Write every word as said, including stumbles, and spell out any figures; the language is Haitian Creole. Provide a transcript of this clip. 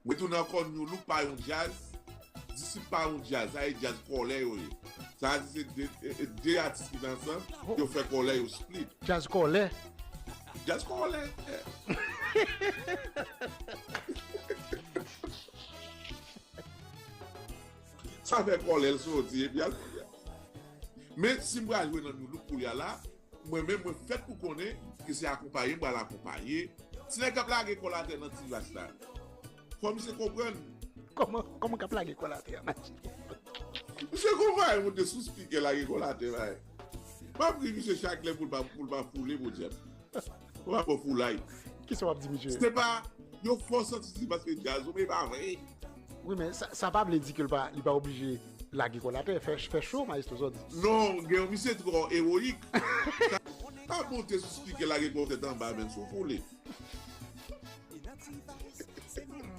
Mwen tounen ankò, New Look pa yon djaz. Disip pa yon djaz. Sa e djaz kòlè yo ye. Sa a di se de, e, e, de atis ki t ansanm, yo fè kòlè, yo split. Djaz kòlè. Djaz kòlè. Sa fè kòlè l soti epi al koulye a. Men si m pral jwe nan New Look koulye a la, mwen menm mwen fèt pou konnen ke se akonpaye m pral akonpaye ti nèg k ap lage kò l atè nan ti vas la. Fò misye konprann. Kòman, kòman k ap lage kò l atè a, Maji? Misye konpaye monte sou spikè lage kò l atè bay. M ap ri misye chak lè pou l pa, pou l pa foule pou djèm. Ou pa fò foulay. Kisa w ap di misye? Se pa, yo fò santi ti paske djaz ou, men e pa vre. Wi, men sa, sa pa vle di ke l pa, li pa oblije lage kò l atè, fè, fè cho, Maestro, sa w di. Non, gen yon misye twò ewoyik. Sa, pa monte sou spikè lage kò tèt anba, men sou foule.